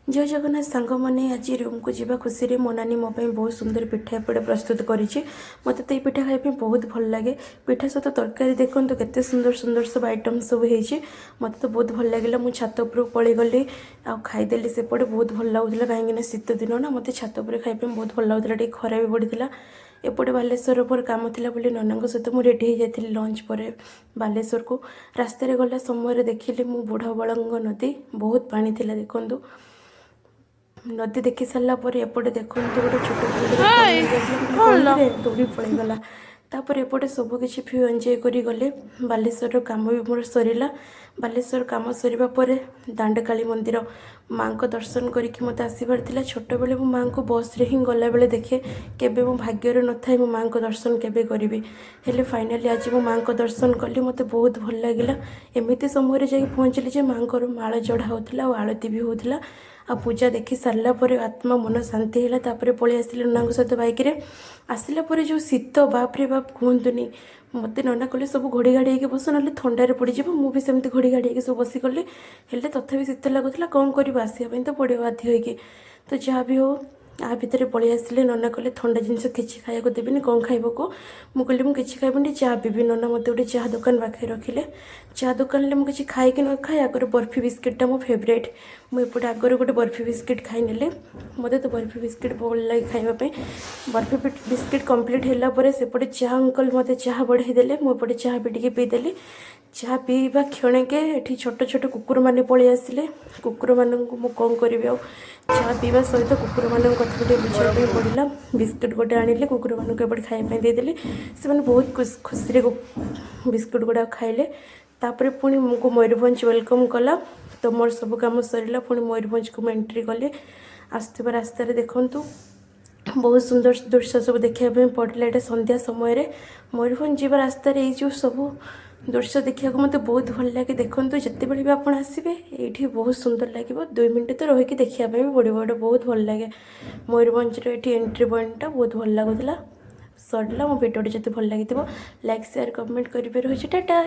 ଜୟ ଜଗନ୍ନାଥ ସାଙ୍ଗମାନେ। ଆଜି ରୁମ୍କୁ ଯିବା ଖୁସିରେ ମୋ ନାନୀ ମୋ ପାଇଁ ବହୁତ ସୁନ୍ଦର ପିଠା ଏପଟେ ପ୍ରସ୍ତୁତ କରିଛି। ମୋତେ ତ ଏଇ ପିଠା ଖାଇବା ପାଇଁ ବହୁତ ଭଲ ଲାଗେ। ପିଠା ସହିତ ତରକାରୀ ଦେଖନ୍ତୁ, କେତେ ସୁନ୍ଦର ସୁନ୍ଦର ସବୁ ଆଇଟମ୍ ସବୁ ହେଇଛି। ମୋତେ ତ ବହୁତ ଭଲ ଲାଗିଲା। ମୁଁ ଛାତ ଉପରକୁ ପଳେଇଗଲି ଆଉ ଖାଇଦେଲି ସେପଟେ। ବହୁତ ଭଲ ଲାଗୁଥିଲା, କାହିଁକିନା ଶୀତ ଦିନ ନା, ମୋତେ ଛାତ ଉପରେ ଖାଇବା ପାଇଁ ବହୁତ ଭଲ ଲାଗୁଥିଲା। ଟିକେ ଖରା ବି ପଡ଼ିଥିଲା। ଏପଟେ ବାଲେଶ୍ୱର ମୋର କାମ ଥିଲା ବୋଲି ନନାଙ୍କ ସହିତ ମୁଁ ରେଡ଼ି ହେଇଯାଇଥିଲି ଲଞ୍ଚ ପରେ ବାଲେଶ୍ୱରକୁ। ରାସ୍ତାରେ ଗଲା ସମୟରେ ଦେଖିଲି ମୁଁ ବୁଢ଼ାବଳଙ୍ଗ ନଦୀ, ବହୁତ ପାଣି ଥିଲା ଦେଖନ୍ତୁ। ନଦୀ ଦେଖି ସାରିଲା ପରେ ଏପଟେ ଦେଖନ୍ତୁ, ଗୋଟେ ଛୋଟ ପିଲାଟେ ଯାଇଥିଲା। ମୁଁ କହିଲି, "କଣ କିରେ?" ଦୌଡ଼ି ପଳେଇଗଲା। ତାପରେ ଏପଟେ ସବୁ କିଛି ଭ୍ୟୁ ଏନ୍ଜୟ କରି ଗଲେ। ବାଲେଶ୍ୱରର କାମ ବି ମୋର ସରିଲା। ବାଲେଶ୍ୱର କାମ ସରିବା ପରେ ଦାଣ୍ଡକାଳୀ ମନ୍ଦିର ମାଆଙ୍କ ଦର୍ଶନ କରିକି ମୋତେ ଆସିବାର ଥିଲା। ଛୋଟବେଳେ ମୁଁ ମାଆଙ୍କୁ ବସ୍ରେ ହିଁ ଗଲାବେଳେ ଦେଖେ। କେବେ ମୋ ଭାଗ୍ୟରେ ନଥାଏ ମୁଁ ମାଆଙ୍କ ଦର୍ଶନ କେବେ କରିବି। ହେଲେ ଫାଇନାଲି ଆଜି ମୁଁ ମାଆଙ୍କ ଦର୍ଶନ କଲି। ମୋତେ ବହୁତ ଭଲ ଲାଗିଲା। ଏମିତି ସମୟରେ ଯାଇକି ପହଞ୍ଚିଲି ଯେ ମାଆଙ୍କର ମାଳ ଚଢ଼ା ହେଉଥିଲା ଆଉ ଆଳତି ବି ହେଉଥିଲା। ଆଉ ପୂଜା ଦେଖି ସାରିଲା ପରେ ଆତ୍ମା ମନ ଶାନ୍ତି ହେଲା। ତାପରେ ପଳେଇ ଆସିଲି ନନାଙ୍କ ସହିତ ବାଇକ୍ରେ। ଆସିଲା ପରେ ଯେଉଁ ଶୀତ, ବାପରେ ବାପ, କୁହନ୍ତୁନି। ମୋତେ ନନା କହିଲେ, "ସବୁ ଘୋଡ଼ି ଘାଡ଼ି ହେଇକି ବସ, ନହେଲେ ଥଣ୍ଡାରେ ପଡ଼ିଯିବ।" ମୁଁ ବି ସେମିତି ଘୋଡ଼ି ଘାଡ଼ି ହେଇକି ସବୁ ବସିଗଲି। ହେଲେ ତଥାପି ଶୀତ ଲାଗୁଥିଲା। କ'ଣ କରିବ, ଆସିବା ପାଇଁ ତ ପଡ଼ିବ ବାଧ୍ୟ ହେଇକି। ତ ଯାହା ବି ହଉ, ଆ ଭିତରେ ପଳେଇ ଆସିଲେ। ନନା କହିଲେ, "ଥଣ୍ଡା ଜିନିଷ କିଛି ଖାଇବାକୁ ଦେବିନି, କ'ଣ ଖାଇବ କୁହ?" ମୁଁ କହିଲି, "ମୁଁ କିଛି ଖାଇବିନି, ଚା ପିଇବି।" ନନା ମୋତେ ଗୋଟେ ଚାହା ଦୋକାନ ପାଖରେ ରଖିଲେ। ଚା ଦୋକାନରେ ମୁଁ କିଛି ଖାଇକି ନ ଖାଏ, ଆଗରେ ବର୍ଫି ବିସ୍କିଟ୍ଟା ମୋ ଫେଭରେଟ୍। ମୁଁ ଏପଟେ ଆଗରୁ ଗୋଟେ ବର୍ଫି ବିସ୍କିଟ୍ ଖାଇନେଲି। ମୋତେ ତ ବର୍ଫି ବିସ୍କିଟ୍ ଭଲ ଲାଗେ ଖାଇବା ପାଇଁ। ବର୍ଫି ବିସ୍କିଟ୍ କମ୍ପ୍ଲିଟ୍ ହେଲା ପରେ ସେପଟେ ଚାହା ଅଙ୍କଲ ମୋତେ ଚାହା ବଢ଼େଇ ଦେଲେ। ମୁଁ ଏପଟେ ଚାହା ବି ଟିକେ ପିଇଦେଲି। ଚାହା ପିଇବା କ୍ଷଣକେ ଏଠି ଛୋଟ ଛୋଟ କୁକୁରମାନେ ପଳେଇ ଆସିଲେ। କୁକୁରମାନଙ୍କୁ ମୁଁ କ'ଣ କରିବି ଆଉ? ଚାହା ପିଇବା ସହିତ କୁକୁରମାନଙ୍କ କଥା ଟିକେ ବୁଝିବା ପାଇଁ ପଡ଼ିଲା। ବିସ୍କୁଟ୍ ଗୋଟେ ଆଣିଲି, କୁକୁରମାନଙ୍କୁ ଏପଟେ ଖାଇବା ପାଇଁ ଦେଇଦେଲି। ସେମାନେ ବହୁତ ଖୁସିରେ ବିସ୍କୁଟ୍ ଗୁଡ଼ାକ ଖାଇଲେ। ତାପରେ ପୁଣି ମୁଁ ମୟୂରଭଞ୍ଜ welcome କଲା। ତ ମୋର ସବୁ କାମ ସରିଲା, ପୁଣି ମୟୂରଭଞ୍ଜକୁ ମୁଁ ଏଣ୍ଟ୍ରି କଲି। ଆସୁଥିବା ରାସ୍ତାରେ ଦେଖନ୍ତୁ, ବହୁତ ସୁନ୍ଦର ଦୃଶ୍ୟ ସବୁ ଦେଖିବା ପାଇଁ ପଡ଼ିଲା। ଏଇଟା ସନ୍ଧ୍ୟା ସମୟରେ ମୟୂରଭଞ୍ଜ ଯିବା ରାସ୍ତାରେ ଏଇ ଯେଉଁ ସବୁ ଦୃଶ୍ୟ ଦେଖିବାକୁ ମୋତେ ବହୁତ ଭଲ ଲାଗେ। ଦେଖନ୍ତୁ, ଯେତେବେଳେ ବି ଆପଣ ଆସିବେ ଏଇଠି, ବହୁତ ସୁନ୍ଦର ଲାଗିବ। 2 ମିନିଟ୍ ତ ରହିକି ଦେଖିବା ପାଇଁ ବି ପଡ଼ିବ। ଏଇଟା ବହୁତ ଭଲ ଲାଗେ। ମୟୂରଭଞ୍ଜର ଏଠି ଏଣ୍ଟ୍ରି ପଏଣ୍ଟଟା ବହୁତ ଭଲ ଲାଗୁଥିଲା। ସରିଲା ମୋ ଭିଡ଼ିଓଟି। ଯଦି ଭଲ ଲାଗିଥିବ, ଲାଇକ୍, ସେୟାର, କମେଣ୍ଟ କରିବେ। ରହୁଛି, ଟାଟା।